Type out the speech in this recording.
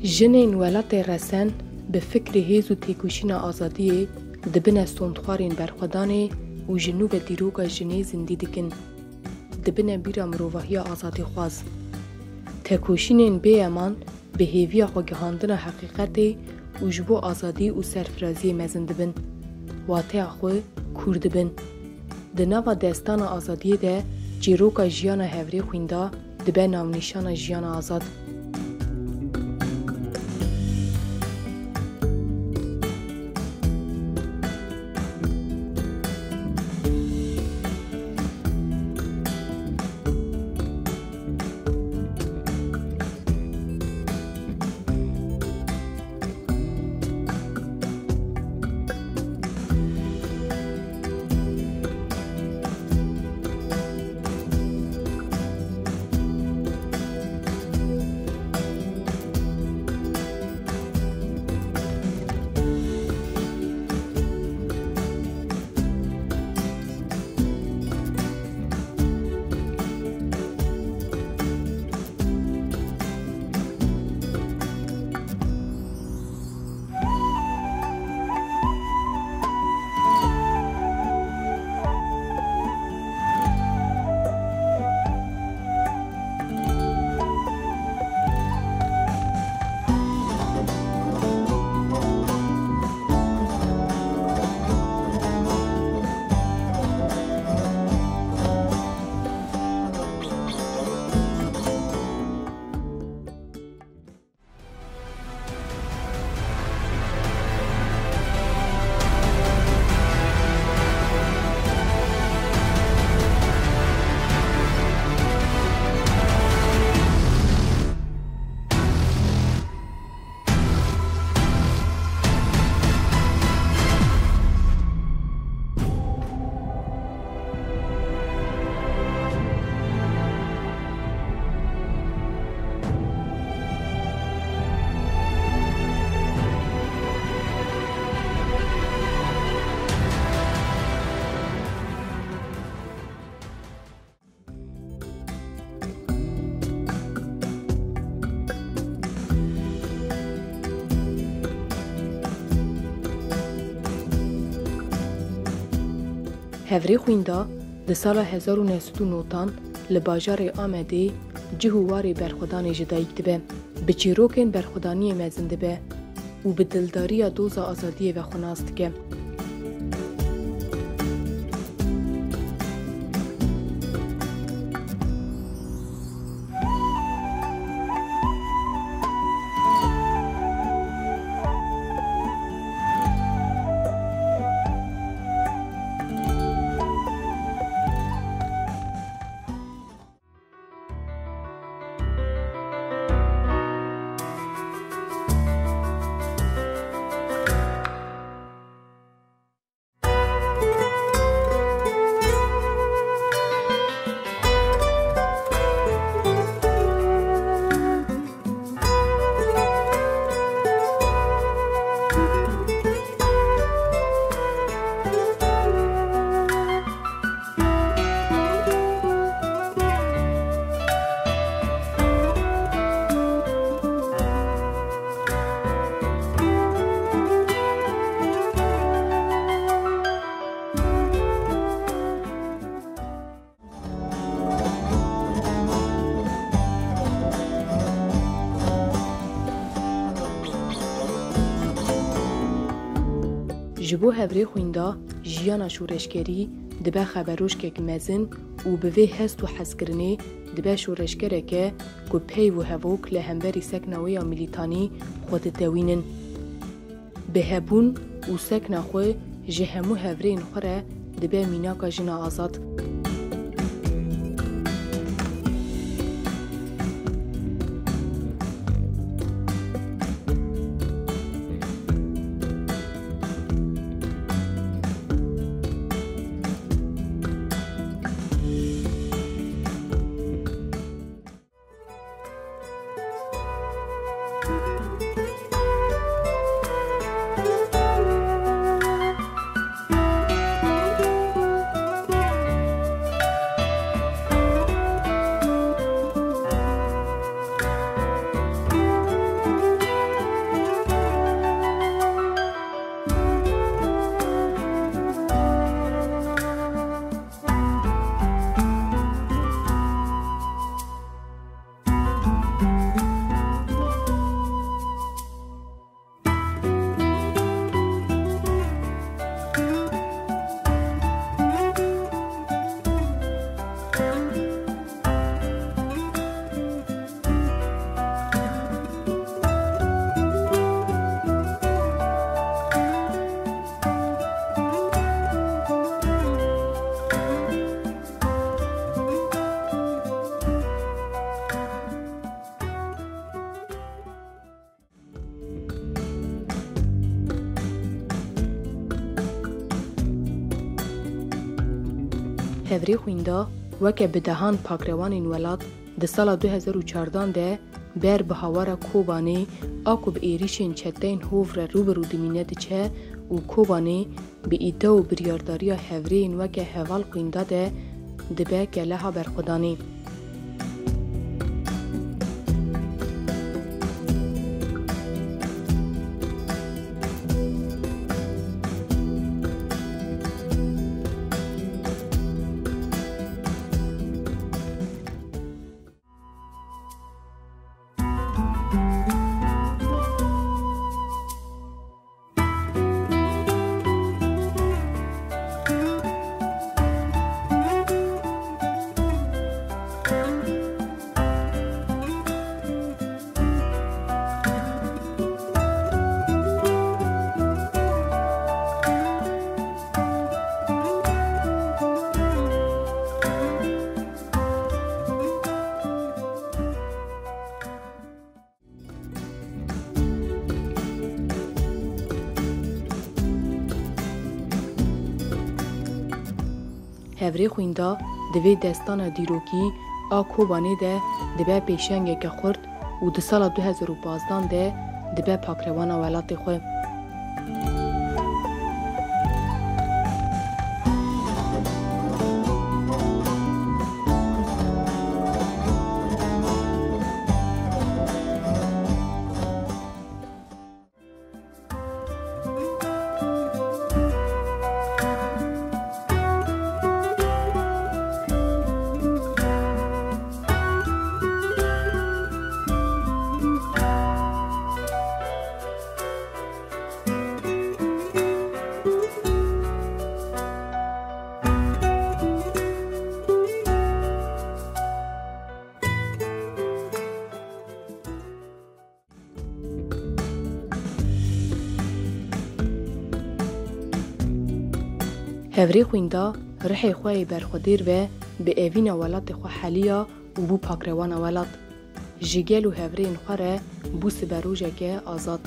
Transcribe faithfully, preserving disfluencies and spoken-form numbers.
Jinên welatê resen bi fikrê hêz û têkoşîna azadiyê dibine sondxwarên berxwedanê û ji nû ve dîroka jinê zindî dikin. Dibine bîra mirovahiya azadîxwaz. Tekoşînên bêeman bi hêviya xwe gihandina heqîqetê û ji bo azadî û serfiraziyê mezin dibin. Wateya xwe kûr dibin. Di nava destana azadiyê de çîroka jiyana hevrê xwînda dibe navnîşana jiyana azad. Hevrê xwînda di sala hezar û neh sed û nod an li bajarê Amedê cih û warê berxwedanê ji dayik dibe. Bi çîrokên berxwedaniyê mezin dibe û bi dildariya doza azadiyê ve xwe nas dike. Ji bo hevrê xwînda jiyana şoreşgerî dibe xeberojkek mezin û bi vê hest û hezkirinê dibe şoreşgereke ku peyv û hevok li hemberî sekna wê ya milîtanî xwe ditewînin. Bi hebûn û sekna xwe ji hemû hevrêyên xwe re dibe mînaka jina azad. Hevrê xwînda weke bi dehan pakrewanên welat di sala du hezar û çardan de ber bi hawara Kobanê, a ku bi êrîşên çeteyên hov re rû bi rû dimîne, diçe û Kobanê bi îde û biryardariya hevrêyên weke heval xwînda de dibe keleha berxwedanê. Hevrê xwînda di vê destana dîrokî a Kobanê de dibe pêşengeke xurt û di sala du hezar û pazdan de dibe pakrewana welatê xwe. Hevrê xwînda rihê xwe yê berxwedêr ve bi evîna welatê xwe heliya û bû pakrewana welat. Ji gel û hevrêyên xwe re bû siberojeke azad.